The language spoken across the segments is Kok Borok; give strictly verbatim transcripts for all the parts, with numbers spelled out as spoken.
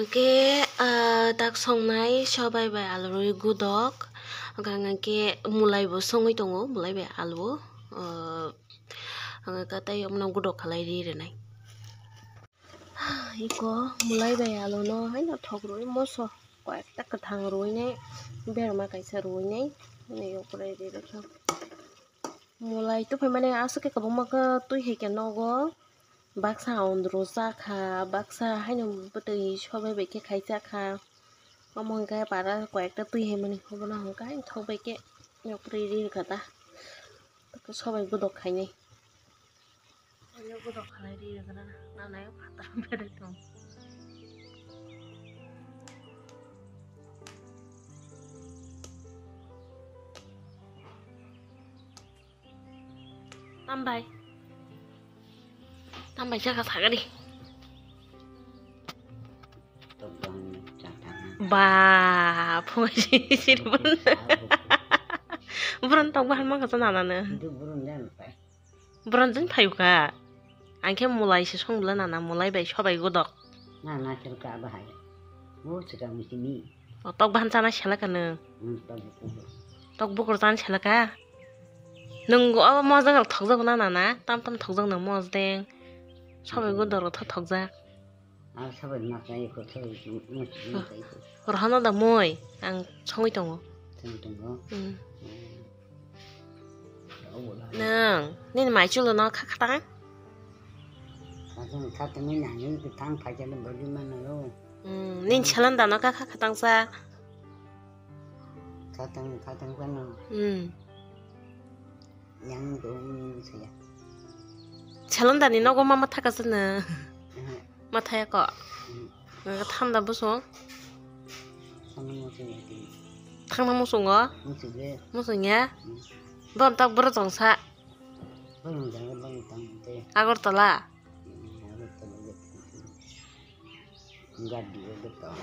Hwnkhe, ah, tak songnai sobai bai alu rwi gudok. Hwnkhe ang hwnkhe mulai bo songwi tongo, mulai bai alu. Ah, ang hwnkhe tei omono gudok khalai ri rwnai. Iko mulai bai alu no haino thok rwi moso koi ekta kwthang rwi nai, berma kaisa rwi nai, haino yok rai ri rwkha. Mulai tubui mani aswk khe kwbangma khe twi hai khe nogo. Baksa ondro cha kha, baksa haino bwtwi sobai bai khe khai cha kha. Omo hwnkhe para koi ekta twi hai mani, obono hwnkhe haino thok bai khe yok ri ri rwkha ta. Sobai gudok khainai. Oya gudok khalai ri rwkha na, nanai phatar berai tong. Tambai. Tambai jaga sagari. Ba, phungai siri bun. Buron tok bahar mangkha sa nanano. Buron jani phayukha. Ang khe mulai se song bwla nana, mulai bai sobai gudok. Na, na, khe ka bahai. O, swkang simi. O, tok bahan chana selaka nwng. Hmm, tok bukur. Tok bukur chana selaka. Nwng o mojang rok thokjak na nana, tam tam thokjak nwng mojang. Sobai gudok rok tho thokjak. Ar sabai ma kai ko, sabai ma kai ko. Rohano da moi, ang songwi tongo. Songwi tongo? Hmm. Hmm. Nwng, nini mai chulo no kha khatang? Khatang, khatang ni nani kwthang phaikhe no bodi mano. Hmm, nini salon da no kha kha khatang sa? Khatang, khatang kano. Hmm. Yang dong saya. Salon da ni nogo ma matha ka sana. Hmm. Mathaya ko. Hmm. Nga thanda busung. Thanda musung ya. Thanda musung o? Musung ya. Musung ya? Hmm. Bom tak bro tong sa. Bom tak bro tong te. Agartala. Hmm, Agartala ya. Enggak dia betul.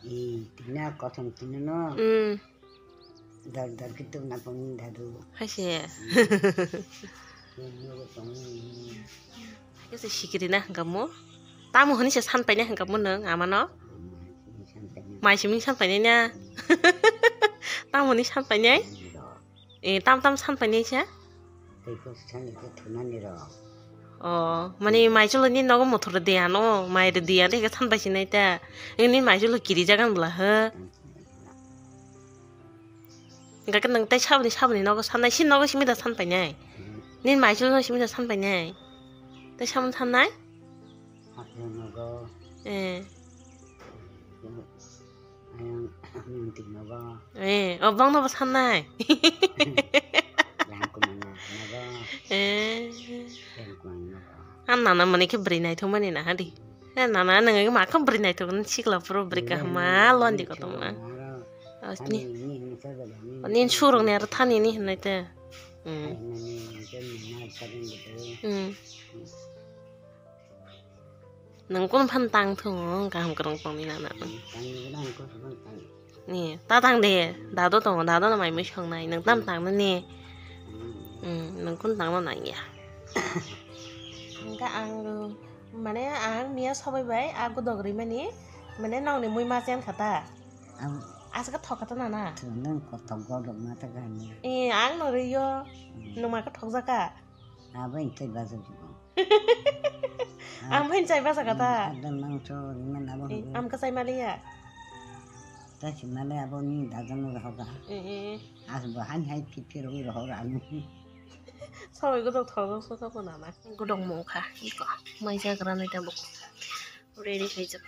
Eh, tina kosong tina no. Hmm. Dar dar kitu na pangin dadu. Hai se. Ini lo pangin. Hai se sikiri na hangkamu. Tamu honi se san paina hangkamu nang amano. Mai simi san paina na. Tamu ni san paina. Eh, tam tam san paina se. Tei kok sani khe thunani rok. Oh, mani mai chulo ni nogo mothor de ano, mai de dia de khe san bai sinai ta. Ni mai chulo kiri jagan bla he. Enggak nang tei sabni sabni nogo sanai, si nogo simi da san painai. Hmm. Ni mai chulo simi da san painai. Tei sabni sanai? Hakhe nogo. Eh. Ayang, ayang tingno ba. Eh, o bangno bo sannai. Yang kumana na ba. Eh. Yang kumana na ba. Ang nana mani khe bwrwi naithok mani na hadi. Eh, nana nang ma khe bwrwi naithok ni sikla puro bwrwi kaham ma londi kotor ma. Ni surung ne ar thani ni hinai te. Hmm. Hmm. Nwng kunu phan tang thung, kaham kwrwng tongwi nana. Ni, ta tang de, dado tongo, dado no mai mui songnai, nwng tam tang nani. Hmm, nwng kunu tang no nangya. Hwnkhe ang, mane ang miya sobai bai, a gudok rimani, mane nokni mui ma chen kha ta. Aswk thok kha ta nana. Nwng kothok godok ma ta gani. Eh, ang no riyo, nwng ma khe thok jaka. Abo hwnkhe bazar. Ang bai chai basa kata. Ada mangso rimani abo. Eh, hwnkhe. Am ka chai maliya. Ta si male abo ni dadan rohoga. Eh, eh. As bo han hai pipir ui rohoga ani. Soi godok thok so ka bona na. Godok mung kha iko. Mai jagra nai ta buk. Ready khai jak.